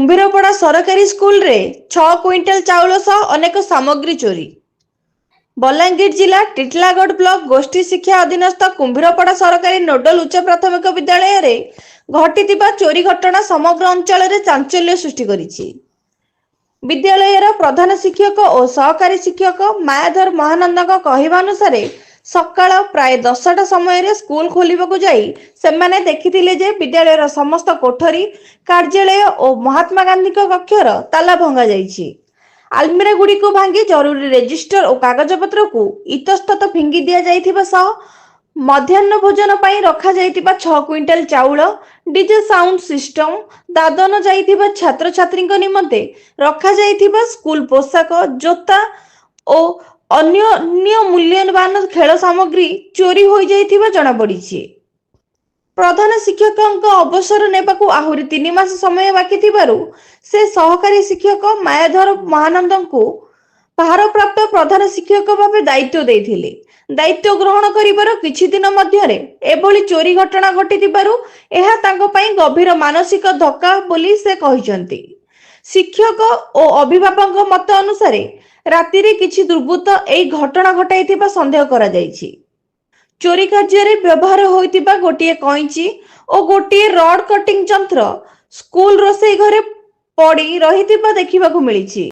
କୁମ୍ଭୀରପଡ଼ା ସରକାରୀ ସ୍କୁଲରେ 6 କୁଇଣ୍ଟାଲ ଚାଉଳ ସହ ଅନେକ ସାମଗ୍ରୀ ଚୋରି। ବଲାଙ୍ଗୀର ଜିଲ୍ଲା ଟିଟିଲାଗଡ଼ ବ୍ଲକ ଗୋଷ୍ଠୀ ଶିକ୍ଷା ଅଧୀନସ୍ଥ କୁମ୍ଭୀରପଡ଼ା ସରକାରୀ ନୋଡାଲ ଉଚ୍ଚ ପ୍ରାଥମିକ ବିଦ୍ୟାଳୟରେ ଘଟିଥିବା ଚୋରି ଘଟଣା ସମଗ୍ର ଅଞ୍ଚଳରେ ଚାଞ୍ଚଲ୍ୟ ସୃଷ୍ଟି କରିଛି। ବିଦ୍ୟାଳୟର ପ୍ରଧାନ ଶିକ୍ଷକ ଓ ସହକାରୀ ଶିକ୍ଷକ ମାୟାଧର ମହାନନ୍ଦଙ୍କ କହିବା ଅନୁସାରେ, ସକାଳ ପ୍ରାୟ 10ଟା ସମୟରେ ସ୍କୁଲ ଖୋଲିବାକୁ ଯାଇ ସେମାନେ ଦେଖିଥିଲେ ଯେ ବିଦ୍ୟାଳୟର ସମସ୍ତ କୋଠରୀ, କାର୍ଯ୍ୟାଳୟ ଓ ମହାତ୍ମା ଗାନ୍ଧୀଙ୍କ କକ୍ଷର ତାଲା ଭଙ୍ଗାଯାଇଛି। ଆଲମିରା ଗୁଡ଼ିକୁ ଭାଙ୍ଗି ଜରୁରୀ ରେଜିଷ୍ଟର ଓ କାଗଜପତ୍ରକୁ ଇତସ୍ତତ ଫିଙ୍ଗି ଦିଆଯାଇଥିବା ସହ ମଧ୍ୟାହ୍ନ ଭୋଜନ ପାଇଁ ରଖାଯାଇଥିବା 6 କୁଇଣ୍ଟାଲ ଚାଉଳ, ଡିଜେ ସାଉଣ୍ଡ ସିଷ୍ଟମ, ଦାଦନ ଯାଇଥିବା ଛାତ୍ରଛାତ୍ରୀଙ୍କ ନିମନ୍ତେ ରଖାଯାଇଥିବା ସ୍କୁଲ ପୋଷାକ, ଜୋତା ଓ ଅନ୍ୟ ଅନ୍ୟ ମୂଲ୍ୟବାନ ଖେଳ ସାମଗ୍ରୀ ଚୋରି ହୋଇଯାଇଥିବା ଜଣାପଡ଼ିଛି। ପ୍ରଧାନ ଶିକ୍ଷକଙ୍କ ଅବସର ନେବାକୁ ଆହୁରି 3 ମାସ ସମୟ ବାକି ଥିବାରୁ ସେ ସହକାରୀ ଶିକ୍ଷକ ମାୟାଧର ମହାନନ୍ଦଙ୍କୁ ଭାରପ୍ରାପ୍ତ ପ୍ରଧାନ ଶିକ୍ଷକ ଭାବେ ଦାୟିତ୍ୱ ଦେଇଥିଲେ। ଦାୟିତ୍ୱ ଗ୍ରହଣ କରିବାର କିଛି ଦିନ ମଧ୍ୟରେ ଏଭଳି ଚୋରି ଘଟଣା ଘଟିଥିବାରୁ ଏହା ତାଙ୍କ ପାଇଁ ଗଭୀର ମାନସିକ ଧକ୍କା ବୋଲି ସେ କହିଛନ୍ତି। ଶିକ୍ଷକ ଓ ଅଭିଭାବକଙ୍କ ମତ ଅନୁସାରେ, ରାତିରେ କିଛି ଦୁର୍ବୃତ୍ତ ଏହି ଘଟଣା ଘଟାଇଥିବା ସନ୍ଦେହ କରାଯାଇଛି। ଚୋରି କାର୍ଯ୍ୟରେ ବ୍ୟବହାର ହୋଇଥିବା ଗୋଟିଏ କଇଁଚି ଓ ଗୋଟିଏ ରଡ୍ କଟିଂ ଯନ୍ତ୍ର ସ୍କୁଲ ରୋଷେଇ ଘରେ ପଡି ରହିଥିବା ଦେଖିବାକୁ ମିଳିଛି।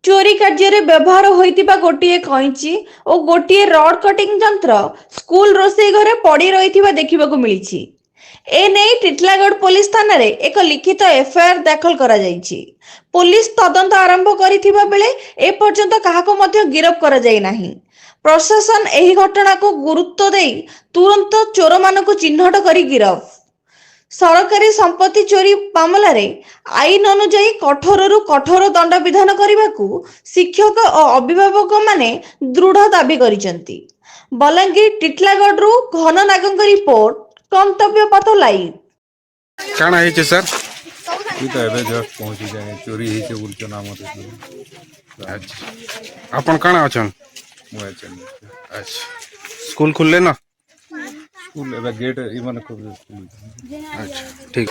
ଚୋରି କାର୍ଯ୍ୟରେ ବ୍ୟବହାର ହୋଇଥିବା ଗୋଟିଏ କଇଁଚି ଓ ଗୋଟିଏ ରଡ୍ କଟିଂ ଯନ୍ତ୍ର ସ୍କୁଲ ରୋଷେଇ ଘରେ ପଡି ରହିଥିବା ଦେଖିବାକୁ ମିଳିଛି। ଏ ନେଇ ଟିଟିଲାଗଡ଼ ପୋଲିସ ଥାନାରେ ଏକ ଲିଖିତ ଏଫଆଇଆର ଦାଖଲ କରାଯାଇଛି। ପୋଲିସ ତଦନ୍ତ ଆରମ୍ଭ କରିଥିବା ବେଳେ ଏପର୍ଯ୍ୟନ୍ତ କାହାକୁ ମଧ୍ୟ ଗିରଫ କରାଯାଇ ନାହିଁ। ପ୍ରଶାସନ ଏହି ଘଟଣାକୁ ଗୁରୁତ୍ୱ ଦେଇ ତୁରନ୍ତ ଚୋରମାନଙ୍କୁ ଚିହ୍ନଟ କରି ଗିରଫ, ସରକାରୀ ସମ୍ପତ୍ତି ଚୋରି ମାମଲାରେ ଆଇନ ଅନୁଯାୟୀ କଠୋରରୁ କଠୋର ଦଣ୍ଡବିଧାନ କରିବାକୁ ଶିକ୍ଷକ ଓ ଅଭିଭାବକମାନେ ଦୃଢ ଦାବି କରିଛନ୍ତି। ବଲାଙ୍ଗୀର ଟିଟିଲାଗଡ଼ରୁ ଘନ ନାଗଙ୍କ ରିପୋର୍ଟ, ଗନ୍ତବ୍ୟ ପଥ ଲାଇଭ୍। କାଣା ହେଇছে ସାର୍? ମୁଇଁ ତ ଏବେ ଜଷ୍ଟ ପହଞ୍ଚିଛେ। ଚୋରି ହେଇଛେ ବୋଲୁଛନ୍ ଆମର। ଆଚ୍ଛା, ଆପଣ କାଣା ଅଛନ୍? ମୁଁ ଏଚ୍ ଏମ୍। ଆଚ୍ଛା, ସ୍କୁଲ ଖୋଲିଲେ ନା? ସ୍କୁଲ ଏବେ ଗେଟ୍ ଇମାନେ ଖୋଲୁଛନ୍। ଆଚ୍ଛା, ଠିକ୍।